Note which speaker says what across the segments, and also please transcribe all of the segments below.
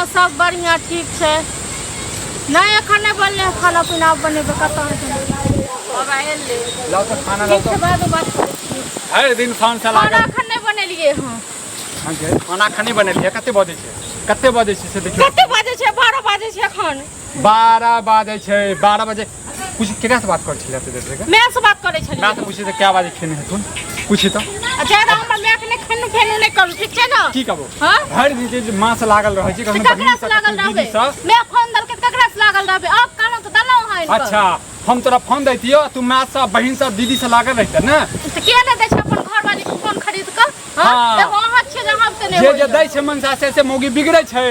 Speaker 1: हँ सब बढ़िआँ ठीक छै। नहि एखन नहि बनलै हँ खाना पीना, आब बनेबै। कतऽ
Speaker 2: लाउ तऽ खाना लाउ।
Speaker 1: ठीक छै,
Speaker 2: तऽ
Speaker 1: बादमे बात करै छी।
Speaker 2: भरि दिन फोन से
Speaker 1: खाना
Speaker 2: लागल।
Speaker 1: एखन नहि बनेलियै हँ।
Speaker 2: हाँ गे, खाना एखन नहि बनेलियै? कते बजै छै, कते बजै छै से देखियौ।
Speaker 1: कते बाजै छै? 12 बाजै छै एखन।
Speaker 2: 12 बाजै छै, 12 बजे। पूछ, केकरा से बात करै छलियै एते देर से?
Speaker 1: माय से बात करै छलियै।
Speaker 2: माय से पूछी तऽ कए बजे खेने हेथुन, पूछी तऽ।
Speaker 1: आ ज्यादा हमर मायके नहि खनु फेनु नहि करू, ठीक छै ने?
Speaker 2: की कहबो?
Speaker 1: हाँ?
Speaker 2: भरि दिन जे माँ से लागल रहै छी,
Speaker 1: तऽ
Speaker 2: कखनो
Speaker 1: ककरा
Speaker 2: बहिन
Speaker 1: से
Speaker 2: से,
Speaker 1: लागल
Speaker 2: कखनो
Speaker 1: रहबै?
Speaker 2: दीदी से।
Speaker 1: माय फोन देलकै तऽ ककरा से लागल रहबै? आब कहलहुँ तऽ देलहुँ अहाँ आनि कऽ।
Speaker 2: अच्छा, हम तोरा फोन दैतियो, तू माय से, बहिन से, दीदी से लागल रहते ने?
Speaker 1: तऽ किया नहि दै छै अपन घरवाली के फोन खरीद कऽ? हाँ?
Speaker 2: हाँ।
Speaker 1: एगो अहाँ छियै जे अहाँ से नहि
Speaker 2: जे
Speaker 1: होइए।
Speaker 2: जे दै छै मनसा से से मौगी बिगड़ै छै,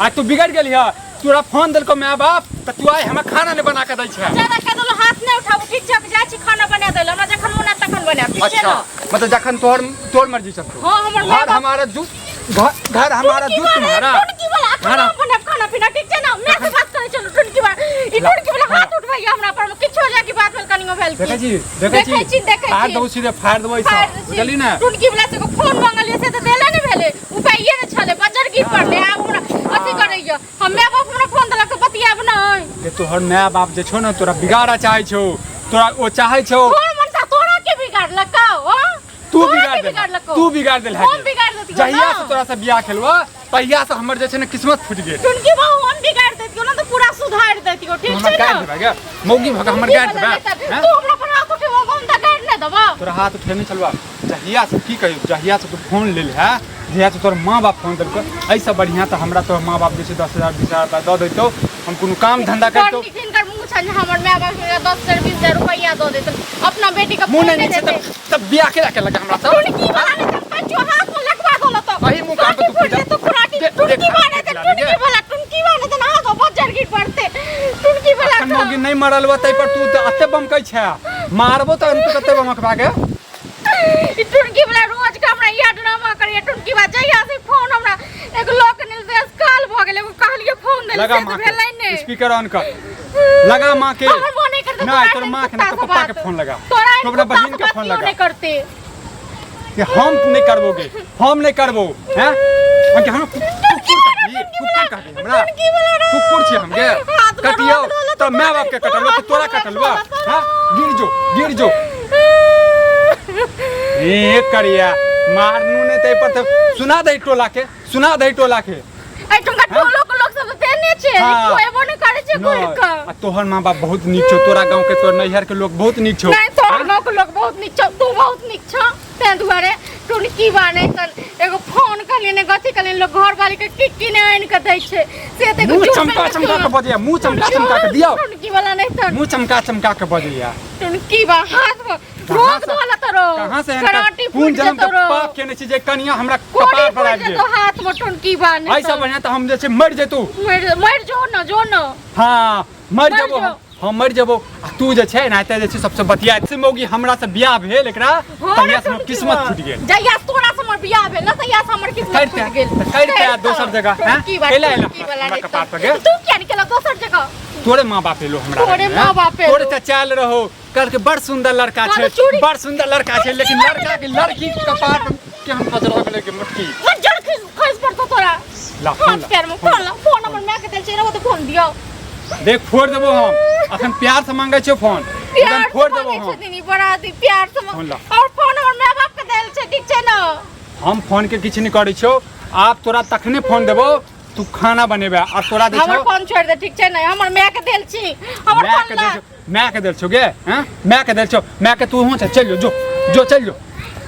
Speaker 2: आ तू बिगड़ गेली ह। तोरा फोन देलको माय बाप तऽ तू आइ हमरा खाना नहि बना के दै छै।
Speaker 1: ज्यादा कह देलहुँ, हाथ नहि उठाबू, ठीक छै? जाइ छी खाना बना दै लए। हमरा जखन मोन हैत तखन बनायब, ठीक छै
Speaker 2: अच्छा
Speaker 1: ने?
Speaker 2: मतलब जखन तोहर तोहर मर्जी चलतो।
Speaker 1: हाँ, हमर माय
Speaker 2: घर
Speaker 1: बाप।
Speaker 2: हमारा जूत, घर घर हमारा
Speaker 1: टुनकी
Speaker 2: जूत
Speaker 1: वाला,
Speaker 2: तुम्हारा।
Speaker 1: टुनकी वाला, एखन
Speaker 2: हमारा।
Speaker 1: हम बनायब खाना पीना, ठीक छै ने? माय से बात करै छलहुँ। टुनकी वाला, ई टुनकी वाला हाथ उठबैया हमरा पर। किछो जाके बात भेल, कनियो भेल की?
Speaker 2: देखै छी, देखै छी,
Speaker 1: देखै छी, देखै
Speaker 2: फाड़
Speaker 1: छी।
Speaker 2: देबो सीधे, फाड़ देबो ऐसा,
Speaker 1: फाड़ि दै छी।
Speaker 2: बुझली ने?
Speaker 1: टुनकी वाला से एगो फोन मंगलियै से तऽ देले नहि भेलै, उपाये नहि छलै, बजर गिर पड़लै। आब हमरा अथी करैया। हम माय बाप हमरा फोन देलक तऽ बतियाब नहि?
Speaker 2: ये तोहर माय बाप जे छौ ने, तोरा बिगाड़ा चाहै छौ, तोरा ओ चाहै छौ।
Speaker 1: तोहर मनसा तोरा के बिगाड़लकौ? हँ?
Speaker 2: तू
Speaker 1: तोरा
Speaker 2: बिगाड़
Speaker 1: के
Speaker 2: देल,
Speaker 1: बिगाड़लकौ?
Speaker 2: तू बिगाड़ देल।
Speaker 1: हम बिगाड़ देतियौ
Speaker 2: जहिया
Speaker 1: ना?
Speaker 2: से तोरा से बियाह खेलबा, तहिया से हमर जे छै ने किस्मत फूटि गेल।
Speaker 1: टुनकी बहू, हम बिगाड़ देतियौ ना तऽ पूरा सुधारि देतियौ,
Speaker 2: तू
Speaker 1: ठीक
Speaker 2: हमर
Speaker 1: छै
Speaker 2: गाड़ि
Speaker 1: ने?
Speaker 2: देबै गे? मौगी भऽ कऽ हमर
Speaker 1: टुनकी
Speaker 2: गाड़ि
Speaker 1: वाला
Speaker 2: देबै?
Speaker 1: नहि तऽ-
Speaker 2: हैं?
Speaker 1: तू हमरा पर हाथ उठेबो, हम तऽ गाड़ि नहि देबौ।
Speaker 2: तोरा हाथ उठेने छलबा। जहिया से, की कहियौ, जहिया से तू फोन लेल है, जहिया से तोहर माँ बाप फोन देलको, एहिसँ बढ़िआँ तऽ हमरा तोहर माँ बाप जे छै 10,000 20,000 रुपया दऽ दैतौ, हम कोनो काम धंधा
Speaker 1: बड़
Speaker 2: करितौ।
Speaker 1: नीक हिनकर मुँह छनि जे हमर माय बाप हमरा 10,000 20,000 रुपैआ दऽ देतन, अपना बेटी के
Speaker 2: मुँह
Speaker 1: फोन
Speaker 2: नहि
Speaker 1: नहि
Speaker 2: नीक छै
Speaker 1: देतै।
Speaker 2: तब तब बियाह केला केलक हमरा सब?
Speaker 1: टुनकी वाला नहि तऽ पंचो हाथ में लगवा देलक तऽ
Speaker 2: अही मुँह कान पर तू
Speaker 1: फूट जेतौ खुराटी। टुनकी
Speaker 2: देख,
Speaker 1: वाला तऽ
Speaker 2: देख,
Speaker 1: टुनकी वाला, टुनकी वाला तऽ हाथ में बज्जर गिर पड़ते टुनकी वाला।
Speaker 2: अखन मौगी नहि मरल बा, ताहि पर तू तऽ एते बमकै छै। मारबो तऽ तू कते बमकबा गे?
Speaker 1: ई टुनकी वाला रोज के हमरा इएह ड्रामा करैया। टुनकी वाला जहिया से फोन हमरा एगो लऽ के नेल काल भऽ गेल, एगो कहलियै फोन देल
Speaker 2: लगा
Speaker 1: से तऽ
Speaker 2: माँ
Speaker 1: भेलै
Speaker 2: के
Speaker 1: नहि।
Speaker 2: स्पीकर ऑन कर, लगा माँ के।
Speaker 1: हमर मोन नहि करतै।
Speaker 2: नहि, तोर माँ के नहि, तोर पप्पा के फोन लगा,
Speaker 1: तोरा
Speaker 2: तू अपना बहिन के फोन लगा।
Speaker 1: नहीं करते।
Speaker 2: कि हम नहीं करबोगे, हम नहीं करबो हैं? कि हम कुकुर कहबी, कुकुर कहबी हमरा? कुकुर छी हम गे? कटियो तो माय बाप के कटलबा कि तोरा कटलबा? हां, गिर जो, गिर जो। ए करिया मारनू ने तै पर तऽ सुना दे टोला के, सुना दे टोला के।
Speaker 1: एहिठुमका टोलो के लोक सब तऽ तेहने छै जे
Speaker 2: हाँ।
Speaker 1: केओ एबो नहि करै छै घुरि
Speaker 2: नहि,
Speaker 1: कऽ।
Speaker 2: आ तोहर माँ बाप बहुत नीक छौ, तोरा गाँव के, तोहर नैहर के लोग बहुत नीक छौ।
Speaker 1: नहि, तोहर गाँव के लोक बहुत नीक छौ, तू बहुत नीक छौ। ताहि दुआरे टुनकी बानै तन एगो फोन कहलियै ने, गथी कहलियै, लोक घर वाली के की की नहि आनि कऽ दै छै से तऽ एगो
Speaker 2: मुँह
Speaker 1: जुट
Speaker 2: चमका
Speaker 1: पहिन कऽ
Speaker 2: चमका के बजैया, मुँह चमका चमका के दियौ।
Speaker 1: टुनकी वाला नहि तन
Speaker 2: मुँह चमका चमका के बजैया।
Speaker 1: टुनकी बा हाथ में
Speaker 2: कहाँ
Speaker 1: रोक
Speaker 2: से-
Speaker 1: दो तोरो
Speaker 2: कहाँ से एहन
Speaker 1: कराटी
Speaker 2: कोन
Speaker 1: फूट
Speaker 2: जन्म
Speaker 1: जेतो
Speaker 2: के
Speaker 1: रो।
Speaker 2: पाप केने छी जे कनिया हमरा
Speaker 1: कोड़ी
Speaker 2: कपार पर
Speaker 1: फूट
Speaker 2: आबि गेल?
Speaker 1: जेतो हाथ में टुनकी बा नहि
Speaker 2: ऐसा
Speaker 1: तऽ।
Speaker 2: बढ़िया तऽ हम जे छै मरि जेतू।
Speaker 1: मरि मरि जो न, जो न।
Speaker 2: हाँ, मरि
Speaker 1: मरि
Speaker 2: जेबो।
Speaker 1: जो।
Speaker 2: हम मरि जेबो आ तू जे छै एनाहिते जे छै सबसे बतिया से मौगी हमरा से बियाह भेल एकरा
Speaker 1: हाँ
Speaker 2: तहिया
Speaker 1: रे
Speaker 2: से हमर
Speaker 1: टुनकी
Speaker 2: किस्मत
Speaker 1: बा।
Speaker 2: फूटि गेल।
Speaker 1: जहिया से तोरा से हमर बियाह भेल न, तहिया से हमर किस्मत
Speaker 2: करिते
Speaker 1: फूटि गेल।
Speaker 2: तऽ करिते
Speaker 1: करिते।
Speaker 2: दोसर जगह, हैं?
Speaker 1: टुनकी बा,
Speaker 2: कैला एला
Speaker 1: टुनकी वाला
Speaker 2: हमरा
Speaker 1: नहि
Speaker 2: कपार
Speaker 1: तऽ।
Speaker 2: पर गे?
Speaker 1: तू किया नहि केलह दोसर जगह?
Speaker 2: तोरे माँ बाप एलो हमरा
Speaker 1: तोरे
Speaker 2: लग, हैं?
Speaker 1: माँ बाप एलो।
Speaker 2: तोरे चचा आयल रहो, कहलकै बड़ सुंदर लड़का
Speaker 1: हाँ,
Speaker 2: छै,
Speaker 1: तऽ चूड़ी-
Speaker 2: बड़ सुंदर लड़का छै, लेकिन लड़का के लड़की के कपार पर के हम पजरा गेलै के मुटकी।
Speaker 1: मज्जर खस खस पड़तो तोरा
Speaker 2: ला, फोन
Speaker 1: हाथ
Speaker 2: ला,
Speaker 1: पैर में।
Speaker 2: फोन
Speaker 1: फोन ला, फोन हमर माय के देल छै, रहो तऽ फोन दियौ।
Speaker 2: देख, फोड़ देबो हम। अखन प्यार से मांगे छियो फोन,
Speaker 1: प्यार
Speaker 2: एकदम
Speaker 1: से
Speaker 2: फोड़ देबो
Speaker 1: मांगै
Speaker 2: हम।
Speaker 1: छथिन ई बड़ा अथी प्यार से
Speaker 2: फोन ला।
Speaker 1: और फोन हमर माय बाप के देल छै, ठीक छै ने?
Speaker 2: हम फोन के किछु नहि करै छियो। आब तोरा तखने फोन देबो, तू खाना बनेबे आ तोरा जे
Speaker 1: हमर
Speaker 2: छौ
Speaker 1: फोन छोड़ि दे, ठीक छै ने? हमर माय के देल छी हमर
Speaker 2: माय
Speaker 1: फोन
Speaker 2: के
Speaker 1: ला।
Speaker 2: देल छौ, माय के देल छौ गे? हैं, माय के देल छौ? माय के तू हुँ चल जो, जो जो, चल जो,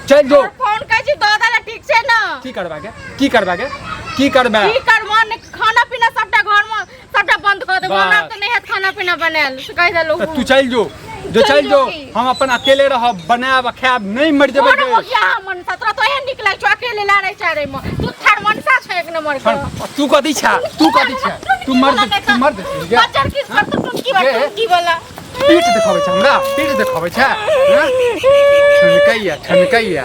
Speaker 2: चल जो।
Speaker 1: हमर फोन कहै छी दऽ देला, ठीक छै ने?
Speaker 2: की करबा गे? की करबा गे? की करबा?
Speaker 1: की करबो ने, खाना पीना सबटा घर में सबटा बंद कऽ देबो। हमरा
Speaker 2: बस।
Speaker 1: तऽ नहि हैत खाना पीना बनायल से कहि देलहुँ।
Speaker 2: तऽ तू चलि जो, जो।
Speaker 1: चलि
Speaker 2: चलि
Speaker 1: जो
Speaker 2: जो।
Speaker 1: की?
Speaker 2: हम अपन अकेले रहब, बनायब आ खायब, नहि मरि जेबै
Speaker 1: बड़
Speaker 2: गे।
Speaker 1: मोगिया मन सा तोरा तो एहन नीक लागै छौ अकेले लाड़ै चाड़ै में। तू थार मनसा छै एक नंबर के।
Speaker 2: तू कथी छा? तू कथी छा? तू मर्द, तू मर्द छी गे?
Speaker 1: बच्चर किस पर तू टुनकी वाला,
Speaker 2: गे।
Speaker 1: टुनकी वाला।
Speaker 2: पीठ देखाबै छै हमरा, पीठ देखाबै छै, हैं? ठनकैया, ठनकैया।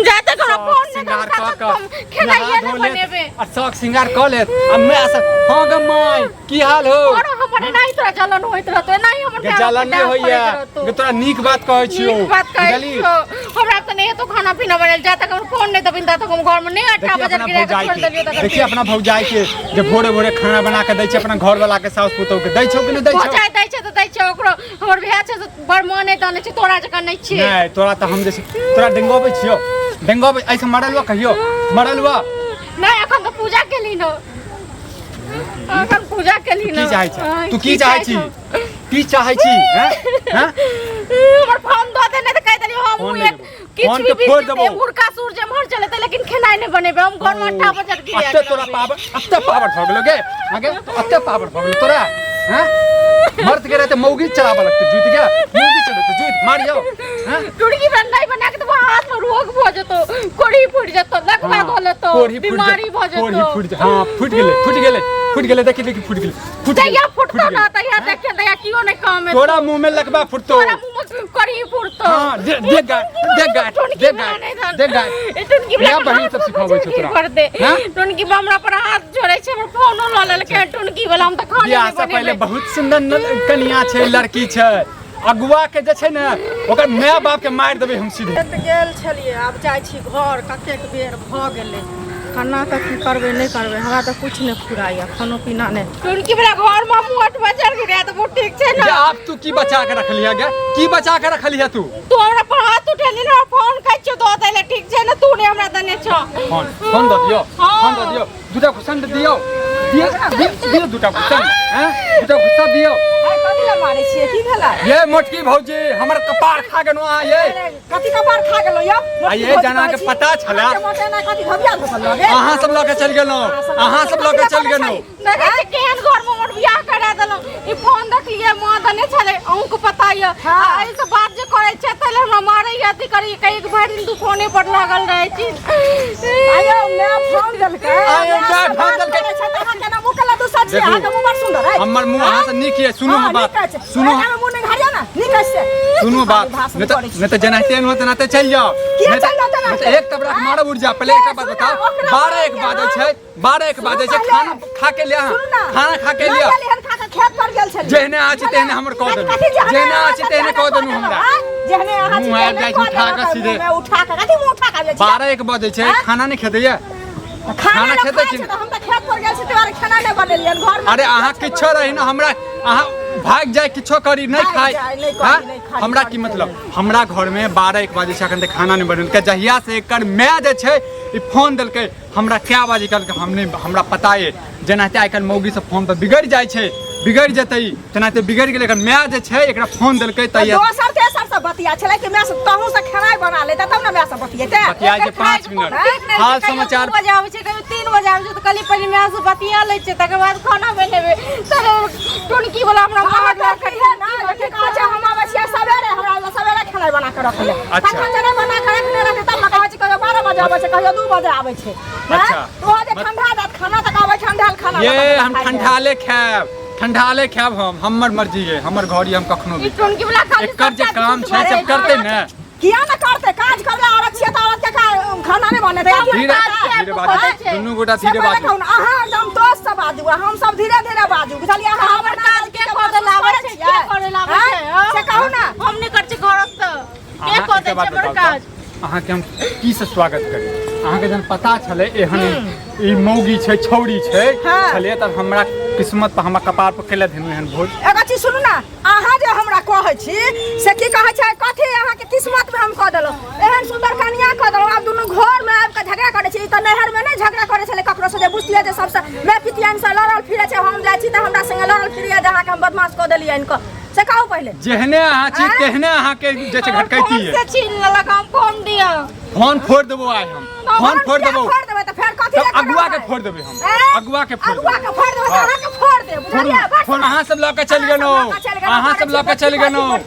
Speaker 1: जा तक हमरा
Speaker 2: शौक
Speaker 1: फोन नहि
Speaker 2: श्रृंगार
Speaker 1: देलका
Speaker 2: कऽ
Speaker 1: तक
Speaker 2: कऽ
Speaker 1: हम खेनाइए
Speaker 2: नहा
Speaker 1: नहि
Speaker 2: धो लेत
Speaker 1: बनेबै।
Speaker 2: आ शौक श्रृंगार कऽ लेत आ माय से, हाँ गे माय, की हाल हो?
Speaker 1: और हमर एनाही तोरा जलन होइत रहतो, एनाही हमर
Speaker 2: गे
Speaker 1: माय बाप
Speaker 2: जलन
Speaker 1: के
Speaker 2: नहि
Speaker 1: डाह
Speaker 2: होइया
Speaker 1: पड़ैत रहतो।
Speaker 2: गे तोरा नीक बात कहै छियौ।
Speaker 1: नीक बात कहै
Speaker 2: बुझलही?
Speaker 1: छियौ। हमरा तऽ नहि हेतौ खाना पीना बनायल, जा तक हमर फोन नहि देबही ता तक हम घरमे नहि आटा
Speaker 2: देखिए
Speaker 1: बजल
Speaker 2: अपना
Speaker 1: गिरा के
Speaker 2: भौजाई
Speaker 1: छोड़ि
Speaker 2: के,
Speaker 1: देलियौ तकर।
Speaker 2: देखिए अपना भौजाई के जे भोरे भोरे खाना बना के दै छै अपना घर वाला के, साउस पुतोह के दै छौ कि नहि दै छौ?
Speaker 1: भौजाई दै छै तऽ दै छै ओकरो। हमर भाय छै से बड़ मोने दाने छै, तोरा जकाँ नहि छै।
Speaker 2: नहि तोरा तऽ हम जे छै तोरा डेंगोबै छियौ, डेंगोबै एहिसँ मरल हुआ कहियो मरल हुआ
Speaker 1: नहि। एखन तऽ पूजा केली न, एखन पूजा केली न।
Speaker 2: की चाहै छी तू? की चाहै छी? की चाहै छी? हैं हैं
Speaker 1: हमर फोन दऽ दे, नहि तऽ कहि देलियौ हम
Speaker 2: फोन नहि
Speaker 1: एक
Speaker 2: देबौ।
Speaker 1: किछु
Speaker 2: फोन
Speaker 1: भी
Speaker 2: के
Speaker 1: बीत
Speaker 2: फोड़
Speaker 1: जेतै,
Speaker 2: देबौ।
Speaker 1: एम्हुरका सूरज एम्हर चलेतै लेकिन खेनाइ नहि बनेबै हम। घरमे आटा बजट गिरा
Speaker 2: अते तोरा पावर, अते पावर भऽ गेलो गे? आगे अते पावर भऽ गेलो तोरा? हैं, मर्द के रहते मौगी चलाबऽ लगतै जुति गे, मौगी चलेतै जुति मारियो। हैं,
Speaker 1: टुड़की बन नहीं बना के तो हाथ में रोग भऽ जेतौ, कोढ़ी फूटि जेतौ, लकवा धऽ लेतौ,
Speaker 2: कोढ़ी फूटि
Speaker 1: बीमारी भऽ
Speaker 2: कोढ़ी
Speaker 1: जेतौ।
Speaker 2: फूटि, हाँ फूटि गेलै, फूटि गेलै, फूटि गेलै। देखी देखी, फूटि गेलै, फूटि गेलै,
Speaker 1: तहिया
Speaker 2: फूटि
Speaker 1: फुटतौ
Speaker 2: गेलै।
Speaker 1: ना तहिया देखे, तहिया कियो नहि काम एतौ।
Speaker 2: तोरा मुंह में लकवा फुटतो,
Speaker 1: तोरा मुँह में कोढ़ी फुटतौ।
Speaker 2: हाँ, दे दे गाय, दे गाय, दे गाय, दे गाय।
Speaker 1: टुनकी
Speaker 2: माय बहिन सब सिखाबै छौ तोरा।
Speaker 1: कर दे।
Speaker 2: हैं?
Speaker 1: टुनकी बा हमरा पर हाथ जोड़ै छै, हमर फोनो लऽ लेलकै टुनकी वाला, हम तऽ खाने
Speaker 2: बियाह
Speaker 1: नहि
Speaker 2: से पहिले
Speaker 1: बनेबै।
Speaker 2: बहुत सुंदर कनिया छै, लड़की छै। अगुआ के जे छै ने ओकर माय बाप के मारि देबै हम सीधे।
Speaker 3: खेत गेल छलियै, आब जाइ छी घर। कतेक बेर भऽ गेलै, केना कऽ की करबै नहि करबै, हमरा तऽ किछु नहि फुराइए, खानो पीना नहि।
Speaker 1: टुनकी वाला घर में मुँह अटबा चढ़ गेलै तऽ बहुत ठीक छै ने।
Speaker 2: गे आब तू की बचा के रखलिहे गे? की बचा के रखलिहे तू?
Speaker 1: तू हमरा पर हाथ उठेली ने, फोन कहै छियौ दऽ दै लए, ठीक छै ने? तू नहि हमरा देने छौ।
Speaker 2: फोन, फोन दऽ दियौ।
Speaker 1: हाँ।
Speaker 2: फोन दऽ दियौ, दूटा घुसन दियौ, दियौ, दियौ, दियौ दूटा घुसन। हैं, दूटा घुस्सा दियौ।
Speaker 3: आइ कथी लए मारै छियै? की भेलै
Speaker 2: ये मोटकी भौजी, हमर कपार खा गेलहुँ अहाँ ये।
Speaker 3: कथी कपार खा गेलहुँ यौ?
Speaker 2: आ ये जाना के पता छला।
Speaker 3: कथी घबिया घुसल लगे?
Speaker 2: अहाँ सब लऽ के चलि गेलहुँ, अहाँ सब लऽ के चलि गेलहुँ।
Speaker 1: देखै छी केहन घर में हमर बियाह करा देलहुँ। ई फोन देखलियै माँ देने छलै, अहूँके पता यऽ।
Speaker 3: हाँ।
Speaker 1: आ एहिसँ बात जे करै छै ताहि हमरा मारैया, अथी करै कहीं भरि दिन तू फोने पर लागल रहै छी।
Speaker 3: आयो माय फोन देलकै।
Speaker 2: आयो माय फोन देलकै।
Speaker 3: करै छै तऽ अहाँ केना मुँह केला दूसर छी?
Speaker 2: देखू।
Speaker 3: अहाँके मुँह बड़ सुन्दर अछि।
Speaker 2: हमर मुँह अहाँ से नीक ये। सुनू
Speaker 3: हाँ,
Speaker 2: हमर बात,
Speaker 3: नीक अछि।
Speaker 2: सुनू।
Speaker 3: अहाँके मुँह नहि घारिया ने, नीक अछि से।
Speaker 2: सुनू बात,
Speaker 3: खाली भाषण
Speaker 2: नहीं तो
Speaker 3: करै छी।
Speaker 2: नहीं तो जेनाहिते न तेनाहिते चलि जाओ।
Speaker 3: किया
Speaker 2: नहीं तो
Speaker 3: चलि जाओ
Speaker 2: नहीं तो
Speaker 3: तेनाहिते?
Speaker 2: एक तबरा मारब उड़ जा। पहले एकटा बात
Speaker 3: सुनू
Speaker 2: बताओ,
Speaker 3: ना, ओकरा
Speaker 2: 12 1
Speaker 3: मारके
Speaker 2: बाजै
Speaker 3: हाँ।
Speaker 2: छै, 12 1 बाजै छै,
Speaker 3: पहिले।
Speaker 2: खाना खा के लिअ।
Speaker 3: सुनू ना।
Speaker 2: खाना खा के
Speaker 3: नहि
Speaker 2: लिअ।
Speaker 3: गेली हन, खा के खेत पर गेल छलियै।
Speaker 2: जेहने अहाँ छी तेहने हमर कऽ देलहुँ।
Speaker 3: कथी जेहने
Speaker 2: जेहने अहाँ छी
Speaker 3: छी
Speaker 2: तेहने कऽ देलहुँ हमरा।
Speaker 3: आँय? जेहने अहाँ छी
Speaker 2: मुँह आबि
Speaker 3: तेहने
Speaker 2: जाइ छै
Speaker 3: कऽ
Speaker 2: उठा
Speaker 3: देलहुँ
Speaker 2: कऽ
Speaker 3: तऽ
Speaker 2: सीधे।
Speaker 3: मुँहमे उठा कऽ कथी मुँह उठा कऽ आबि जाइ छी?
Speaker 2: 12 1 बजै छै,
Speaker 3: आँय?
Speaker 2: खाना नहि खेतैया?
Speaker 3: तऽ खाना
Speaker 2: खाना
Speaker 3: लोक
Speaker 2: खेतै
Speaker 3: खाइ
Speaker 2: कि
Speaker 3: छै तऽ हम तऽ खेत पर गेल छी तोहर खाना नहि बनेलियन घरमे।
Speaker 2: अरे अहाँ किछो रही ने, हमरा अहाँ भागि जाय किछो करी नहि
Speaker 3: भागि
Speaker 2: खाइ
Speaker 3: जाय, नहि करी,
Speaker 2: हाँ?
Speaker 3: नहि खाली
Speaker 2: हमरा
Speaker 3: करी
Speaker 2: की मतलब? हमरा घरमे 12 1 बजे छै, एखन तक खाना नहि बनेलकै। जहिया से एकर माय जे छै ई फोन देलकै हमरा, कए बजे कहलकै हम नहि, हमरा पता अइ। जेनाहिते आइ काल्हि मौगी सब फोन पर बिगड़ि जाइ छै, बिगड़ि जेतै ई, तेनाहिते बिगड़ि गेलै। एकर माय जे छै एकरा फोन देलकै तहिया
Speaker 3: दोसर तेसर से बतिया छलै कि माय से तहूँ से खेनाइ बना लेतै तब ने माय से बतियेतै।
Speaker 2: बतियाइ छै 5 मिनट हाल समाचार।
Speaker 1: 2 बजे आबै छै, कहियो 3 बजे आबै छै, तऽ कहलियै पहिले माय से बतिया लै छै तकर बाद खाना बनेबै। तऽ टुनकी वाला हमरा
Speaker 3: अहाँ
Speaker 1: मारलक।
Speaker 3: तऽ कहियै ने जे की कहै छै, हम आबै छियै सवेरे, हमरा सवेरे खेनाइ बना कऽ रखै।
Speaker 2: अच्छा।
Speaker 3: तखन जे नहि बना कऽ रखने रहतै तब ने कहै छै कहियो 12 बजे आबै छै, कहियो 2 बजे आबै छै।
Speaker 2: अच्छा।
Speaker 3: तऽ ओहो जे ठंडा जात खाना तऽ कहबै ठंडाल खाना
Speaker 2: ये
Speaker 3: लऽ कऽ
Speaker 2: हम
Speaker 3: खाइ ले।
Speaker 2: ठंडाले खायब, ठंडाले खायब हम। हमर मर्जी है, हमर घर ये, हम कखनो
Speaker 1: ई
Speaker 2: भी।
Speaker 1: टुनकी वाला खाली
Speaker 2: एकर जे
Speaker 1: सबटा
Speaker 2: काम
Speaker 1: झूठ
Speaker 2: छै से
Speaker 1: बाजै
Speaker 2: करतै ने?
Speaker 3: किया ने करतै? काज करला औरत छियै तऽ औरत के खाना नहि बनेतै?
Speaker 2: धीरे
Speaker 1: काज किया
Speaker 2: धीरे बाजू,
Speaker 1: करै छै?
Speaker 2: दुनू गोटा
Speaker 3: से
Speaker 2: धीरे
Speaker 3: पहिले
Speaker 2: बाजू।
Speaker 3: कहू ने, अहाँ एकदम दोस्त से बाजू आ हम सब धीरे धीरे बाजू, बुझलियै? अहाँ
Speaker 1: हमर काज के कऽ देला आबै छै? के करै ला आबै छै? हाँ?
Speaker 3: से कहू ने।
Speaker 1: हम नहि करै छी घरक तऽ के
Speaker 2: अहाँ
Speaker 1: कऽ
Speaker 2: एकटा
Speaker 1: दै
Speaker 2: बात
Speaker 1: छै हमर
Speaker 2: बताउ
Speaker 1: काज?
Speaker 2: तऽ, अहाँके हम की से स्वागत करी? अहाँके जहन पता छलै एहन ई मौगी छै, छौड़ी छै
Speaker 3: हाँ।
Speaker 2: छलै, तब हमरा किस्मत पर, हमरा कपार पर केला धेनु एहन भोज?
Speaker 3: एगो चीज सुनू ने, अहाँ जे हमरा कहै छी से की कहै छै, कथी अहाँके किस्मत में हम कऽ देलहुँ, एहन सुन्दर कनिया कऽ देलहुँ, आब दुनू घर में आबि कऽ झगड़ा करै छी। ई तऽ नैहर में नहि झगड़ा करै छलै ककरो से, जे बुझतियै जे सबसँ मैं पितियान से लड़ल फिरै छै, हम जाइ छी तऽ हमरा संगे लड़ल फिरैया, जे अहाँके हम बदमाश कऽ देलियै इनकऽ, से कहू पहिले।
Speaker 2: जेहने अहाँ छी
Speaker 3: आँय?
Speaker 2: तेहने अहाँके जे छै
Speaker 1: हमर
Speaker 2: घटकैती
Speaker 1: फोन
Speaker 2: है।
Speaker 1: से छीन लेलक, हम फोन दिअ।
Speaker 2: फोन फोड़ देबो आइ हम, फोन फोड़
Speaker 3: किया
Speaker 2: देबो।
Speaker 3: फोड़ देबै तऽ फेर कथी
Speaker 2: तब
Speaker 3: लए
Speaker 2: अगुआ के
Speaker 3: करबै?
Speaker 2: फोड़ देबै हम।
Speaker 3: आँय?
Speaker 2: अगुआ के फोड़
Speaker 3: अगुआ
Speaker 2: देबै।
Speaker 3: के फोड़ देबै तऽ
Speaker 2: हाँ।
Speaker 3: अहाँके फोड़ देब, बुझलियै? बस।
Speaker 2: फोन अहाँ सब लऽ के चलि गेलहुँ, अहाँ सब लऽ के चलि गेलहुँ।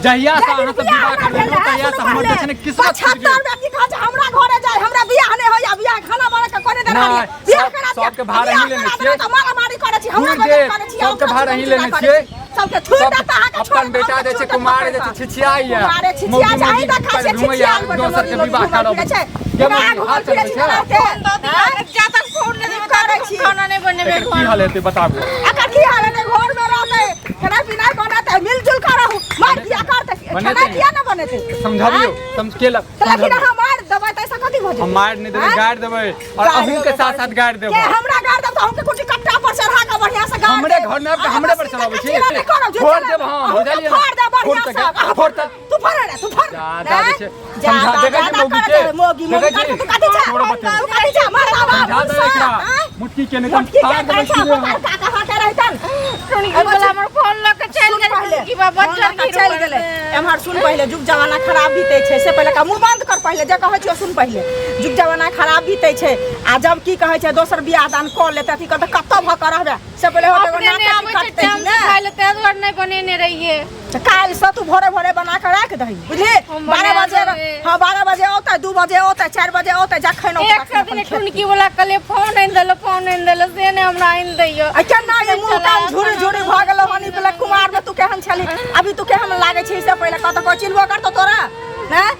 Speaker 2: जहिया से अहाँ सब विवाह करलहुँ तहिया से हमर जे छै ने किस्मत फूटि गेल।
Speaker 3: 75 बेटी कहै छै हमरा घरे जाय, हमरा बियाह नहि होइया, बियाह खाना बना के कोने देना
Speaker 2: नहि,
Speaker 3: बियाह
Speaker 2: सब-
Speaker 3: करा दिअ,
Speaker 2: सबके भार
Speaker 3: बियाह
Speaker 2: अहीं लेने
Speaker 3: करा
Speaker 2: छियै।
Speaker 3: देबै तऽ मारामारी करै छी, हमरा
Speaker 2: थूर
Speaker 3: बगल
Speaker 2: देत,
Speaker 3: करै छी,
Speaker 2: सबके
Speaker 3: ओकरा
Speaker 2: भार अहीं
Speaker 3: चिन्ता
Speaker 2: लेने
Speaker 3: करै
Speaker 2: छियै।
Speaker 3: छी। सबके थूर
Speaker 2: सब
Speaker 3: देत अहाँके, छोड़
Speaker 2: अपन
Speaker 3: देत,
Speaker 2: बेटा जे छै
Speaker 3: छोड़ देत,
Speaker 2: कुमार जे छै
Speaker 3: पकड़ि कऽ।
Speaker 2: छिछियाइया,
Speaker 3: कुमारे छिछिया
Speaker 2: मौगी
Speaker 3: छै, अहीं
Speaker 2: मौगी
Speaker 3: देखा
Speaker 2: पर
Speaker 3: छै,
Speaker 2: घुमैया,
Speaker 3: छिछियाल बड़
Speaker 2: दोसर के
Speaker 3: मौगी
Speaker 2: विवाह
Speaker 3: घुमल
Speaker 2: करब।
Speaker 3: फिरै छै।
Speaker 2: गे
Speaker 3: बिना
Speaker 2: मौगी,
Speaker 3: घुमल
Speaker 2: हाथ
Speaker 3: फिरै
Speaker 2: चलबै
Speaker 3: छै,
Speaker 2: छै?
Speaker 3: तेनाहिते।
Speaker 1: फोन दऽ दिअ, जा तक फोन नहि देबै ता
Speaker 3: करै
Speaker 1: तक
Speaker 3: छी।
Speaker 1: हम खाना नहि बनेबै
Speaker 2: एकर की
Speaker 1: घरमे।
Speaker 2: हाल हेतै बताबू।
Speaker 3: एकर की हाल हेतै? घरमे रहतै।
Speaker 2: बनेतै।
Speaker 3: खेनाइ किया ने बनेतै?
Speaker 2: समझाबियौ, समझ के ल
Speaker 3: तऽ लेकिन अहाँ मारि देबै तऽ एहिसँ कथी भऽ जेतै?
Speaker 2: हम मारि नहि देबै,
Speaker 3: आँय?
Speaker 2: गारि देबै और
Speaker 3: गारि
Speaker 2: अहूँ के
Speaker 3: देबै,
Speaker 2: साथ साथ गारि
Speaker 3: के
Speaker 2: देबै।
Speaker 3: हमरा गारि देब तऽ अहूँके कुटी कट्टा पर चढ़ा कऽ बढ़िआँ से गारि
Speaker 2: हमरे
Speaker 3: देब।
Speaker 2: घर में आबि कऽ
Speaker 3: अहाँ
Speaker 2: हमरे पर
Speaker 3: बस
Speaker 2: चलाबै छी।
Speaker 3: चिड़ा नहि करब, जे
Speaker 2: फोड़
Speaker 3: चलाबै।
Speaker 2: देब हम,
Speaker 3: अहूँके
Speaker 2: बुझलियै ने?
Speaker 3: फोड़ देब
Speaker 2: फोड़
Speaker 3: बढ़िआँ
Speaker 2: तऽ
Speaker 3: से। अहाँ
Speaker 2: फोड़ तऽ।
Speaker 3: तू फोड़ रे, तू फोड़।
Speaker 2: जादा
Speaker 3: आँय?
Speaker 2: जे छै,
Speaker 3: जादा
Speaker 2: समझा देखै छी
Speaker 3: जादा
Speaker 2: मौगी
Speaker 3: करऽ
Speaker 2: के?
Speaker 3: दे, मौगी मौगी
Speaker 2: देखै छी?
Speaker 3: करके तू कथी छा?
Speaker 2: छोड़ो बतेबै।
Speaker 3: तू कथी छा? मर्दाबा,
Speaker 2: समझा दे
Speaker 3: भूसा,
Speaker 2: एकरा।
Speaker 3: आँय?
Speaker 2: मुटकी के नहि तऽ हम
Speaker 3: मुटकी के
Speaker 2: फाड़ देबै
Speaker 3: कहै छा,
Speaker 2: सीधे हम।
Speaker 3: पकड़ का कहाँ के रहितन?
Speaker 1: टुनकी वाला हमर फोन लऽ के चलि
Speaker 3: सुन
Speaker 1: गेल।
Speaker 3: पहिले,
Speaker 1: टुनकी बाबा
Speaker 3: फोन लऽ कऽ चलि गेलै। एम्हर सुन पहिले, जुग जमाना खराब बीतै छै से पहिले का मुँह बंद कर। पहिले जे कहै छियौ सुन पहिले। जुग जमाना खराब बीतै छै आ जब की कहै छै दोसर बियाह दान कऽ लेतै, अथी करतै, कतऽ भऽ कऽ रहबै से पहिले होतै। एगो
Speaker 1: अपने नहि
Speaker 3: नाटक
Speaker 1: आबै छै
Speaker 3: कटतै
Speaker 1: टाइम से
Speaker 3: ने
Speaker 1: खाय लए, ताहि दुआरे नहि बनेने रहियै।
Speaker 3: तऽ काल्हिसँ तू भोरे भोरे बना कऽ राखि दही, बुझली?
Speaker 1: हम
Speaker 3: 12
Speaker 1: बना
Speaker 3: बजे
Speaker 1: देबै।
Speaker 3: हँ, 12 बजे औतै, 2 बजे औतै, 4 बजे औतै, जखन औतै
Speaker 1: एक
Speaker 3: तखन
Speaker 1: सौ
Speaker 3: अपन
Speaker 1: दिन
Speaker 3: खेतै।
Speaker 1: टुनकी वाला कहलियै फोन आनि देलक, फोन आनि देलक, से नहि हमरा आनि दैया।
Speaker 3: आ केना ये मुँह कान झुरी झुरी भऽ गेलौ हन? ई पहिले कुमारमे तू केहन छली, अभी तू केहन लागै छी से पहिले कह तऽ। कोइ चिन्हबो करतौ तोरा? हैं,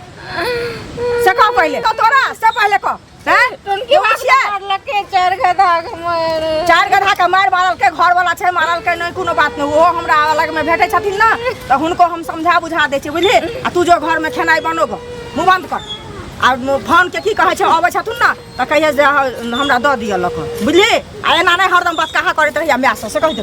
Speaker 3: से कह पहिले, कह तोरा से पहिले कह। हैं,
Speaker 1: टुनकी
Speaker 3: एगो छियै
Speaker 1: मारलकै 4 गधा के मारि।
Speaker 3: 4 गधा के मारि मारलकै। घरवाला छै, मारलकै नहि, कोनो बात नहि। ओहो हमरा अलगमे भेटै छथिन ने तऽ हुनको हम समझा बुझा दै छियै, बुझली? आ तू जो घरमे खेनाइ बनोग, मुँह बन्द कर। आ फोनके की कहै छै, अबै छथुन ने तऽ कहिए जे हमरा दऽ दिअ लऽ कऽ, बुझली? आ एना नहि हरदम बतकाहा करैत रहिया मायसँ, से कहि देबै।